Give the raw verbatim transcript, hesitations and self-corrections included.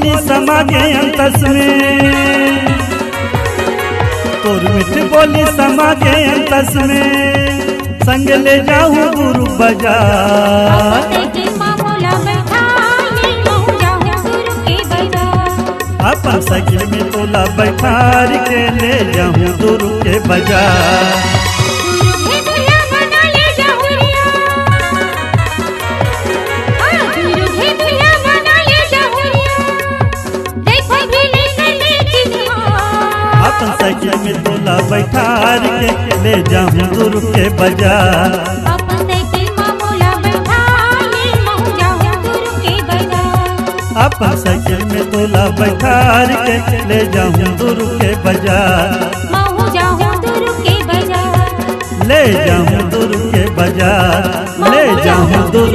बोली समा गे अंतस में, तोर मीठ बोली समा गे अंतस में, संग ले जाहूं दुरुग बजार। साइकिल मा मोला बैठार के महूं जाहूं दुरुग के बजार। अपन साइकिल में तोला बैठार के ले जाहूं दुरुग के बजार। दुरुग हे दुल्हा बना ले जाहूं रिया। हाँ, दुरुग हे दुल्हा बना ले जाहूं रिया। जय फगली से ले चिन्हा। अपन साइकिल में तोला बैठार के ले जाहूं दुरुग के बजार। अपन साइकिल मा मोला बैठार ले महूं जाहूं दुरुग के बजार। अपन साइकिल में तोला बैठार के ले जाहूं दुरुग के बजार। महूं जाहूं दुरुग के बजार। ले जाहूं दुरुग के बजार, ले जाहूं दुरुग